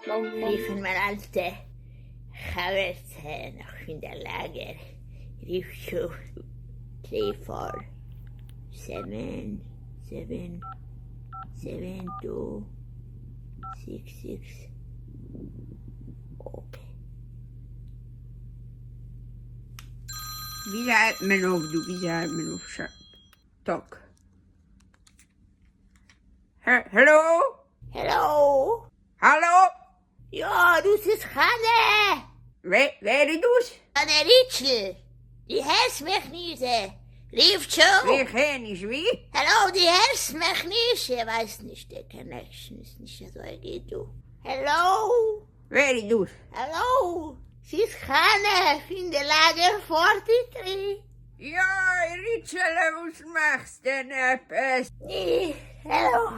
רופן מיין אלטע חבר'טע נאך פון דער לאגער, רופט two three four seven seven seven two six six okay. ווי הייבט מען אויף דא? ווי הייבט מען אויף? טאג. העלא? העלא? האלא? יא, דאס איז חנה! ווער איז דאס? חנה ריטשל! דו הערסט מיך נישט? ריווטשל? איך הער נישט, ווי? העלא, דו הערסט מיך נישט? איך ווייס נישט, די connection איז נישט אזוי גוט דא. העלא? ווער איז דאס? העלא, ס'איז חנה פון די לאגער 43. יא, ריטשעלע וואס מאכסטע עפעס? העלא,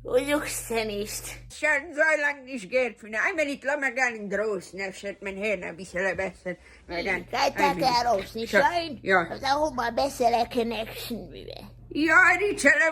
וואס זאגסטו נישט? שוין אזוי לאנג נישט געהערט פון איר, איין מינוט לאמיר גיין אינדרויסן אפשר וועט מען הערן אביסעלע בעסער. גיי טאקע ארויס, נישט שוין? יא. כ'דארף האבן א בעסערע connection ווי ווען. יא ריטשעלע,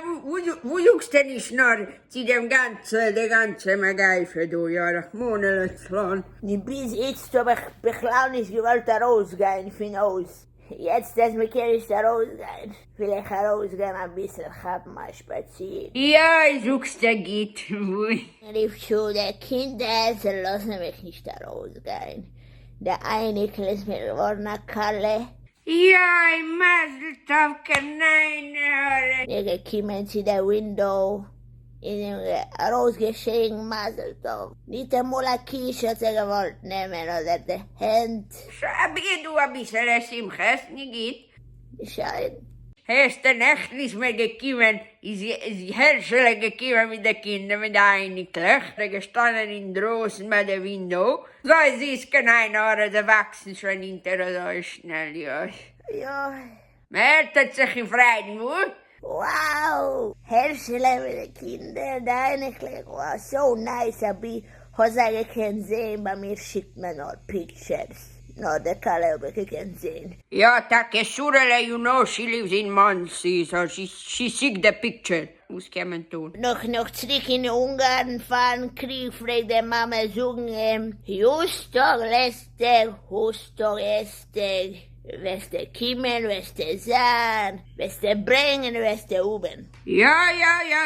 וואס זאגסטו נישט נאר צו דעם גאנצע, די גאנצע מגיפה דא, יא רחמנא לצלן. נו ביז איצט האב איך בכלל נישט געוואלט ארויסגיין פון הויז, יעצט אז מ'קען נישט ארויסגיין וויל איך ארויסגיין אביסל כאפן א שפאציר. יא זאגסטו גוט, וואו. ריפטשו די קינדער זיי לאזן מיך נישט ארויסגיין, די אייניקל איז מיר געווארן א כלה. יוי מזל טוב קיין עין הרע. מיר געקומען צו די window און אים ארויסגעשריגן מזל טוב, ניטאמאל א קיש האט ער געוואלט נעמען אדער די הענט. ס'אבי דא אביסעלע שמחות, נישט גוט? שוין. הערסטע נעכטן איז מיר געקומען איז הערשעלע געקומען מיט די קינדער מיט די אייניקלעך זיי געשטאנען אינדרויסן ביי די window זוי זיס קיין עין הרע זיי וואקסן שוין אונטער אזוי שנעל יוי. יוי. מען עלטערט זיך אין פריידן וואס? Wow! הערשעלע מיט די קינדער די אייניקלעך wow so nice אבי האסט זיי געקענט זעהן ביי מיר שיקט מען נאר pictures. נאר די כלה האב איך געקענט זעהן. יא טאקע שורה'לע you know she lives in מאנסי so she שיקט די picture וואס קען מען טון. נאך נאך צוריק אין אונגארן פארן קריג פלעגט די מאמע זאגן אים יוסטאג לעסטעג הוסטאג עסטעג וועסטע קומען וועסטע זיין וועסטע ברענגען וועסטע האבן. יא יא יא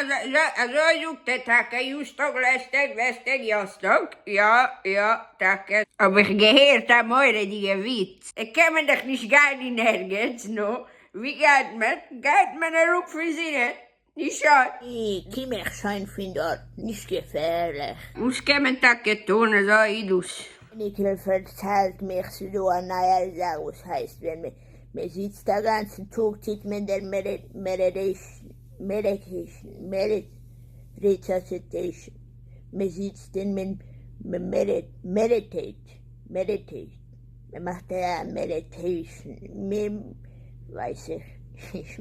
אזוי זאגט ער טאקע, יוסטאג לעסטעג וועסטעג יאסטאג, יא יא טאקע. האב איך געהערט א מורא'דיגע וויץ, קען מען דאך נישט גיין אין ערגעץ, נו ווי גייט מען? גייט מען אראפ פון זינען, נישט שוין. קום איך שוין פון דארט, נישט געפערליך. וואס קען מען טאקע טון, אזוי איז דאס. ניקל פארציילט מיך ס'דא א נייער זאך וואס הייסט ווען מען זיצט א גאנצן טאג טוט מען דער meditation, meditation, מען זיצט און מען meditate, meditate, מען מאכט א meditation, מען ווייס איך נישט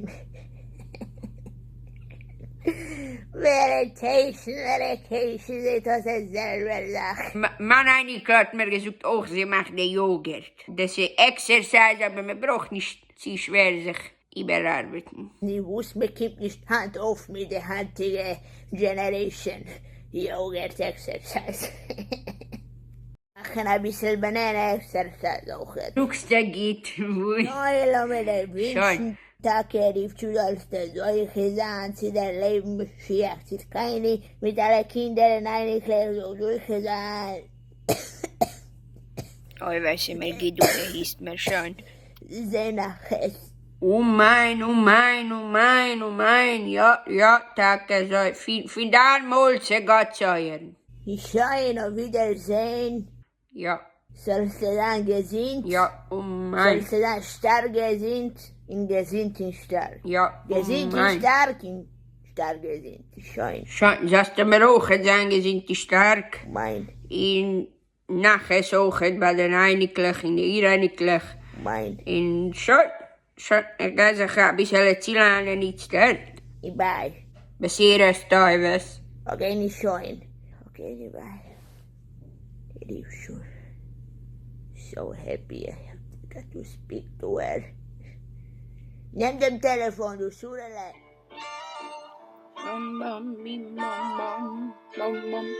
meditation, medication זעט אויס די זעלבע זאך. מיין אייניקל האט מיר געזאגט אויך זי מאכט די יאגערט. דאס איז exercise אבער מען ברויך נישט צו שווער זיך איבערארבעטן. נו וואס מען קומט נישט היינט אויף מיט די היינטיגע generation yogurt exercise. מאכן אביסל banana exercise אויכעט. זאגסט א גוט ווארט. נוי לאמיר דיר ווינטשן טאקע ריפטשו זאלסטו זוכה זיין צו דערלעבן משיח צדקינו מיט אלע קינדער און אייניקלעך זאל זוכה זיין. אוי וויי ס'מיר גוט דא מ'היסט מיר שוין. זען א ח'. אמן אמן אמן אמן יא יא טאקע אזוי פון דיין מויל צו גאט'ס אויערן. שוין אויף ווידערזען. יא. זאלסטו זיין געזונט. יא אמן. זאלסטו זיין שטארק געזונט און געזונט און שטארק. יא אמן. געזונט און שטארק און שטארק געזונט. שוין. שוין זאלסטו מיר אויכעט זיין געזונט און שטארק. אמן. און נחת אויכעט ביי די אייניקלעך און די אוראייניקלעך. אמן. און שוין. שוין איך גיי זיך אביסעלע צולאנען איצטערט. Bye. בשורות טובות. Okay נישט שוין. Okay ני bye. ריף שוין. So happy I have got to speak to her. נעם דעם טעלעפאן דו שורה'לע. באם באם בים באם באם באם באם.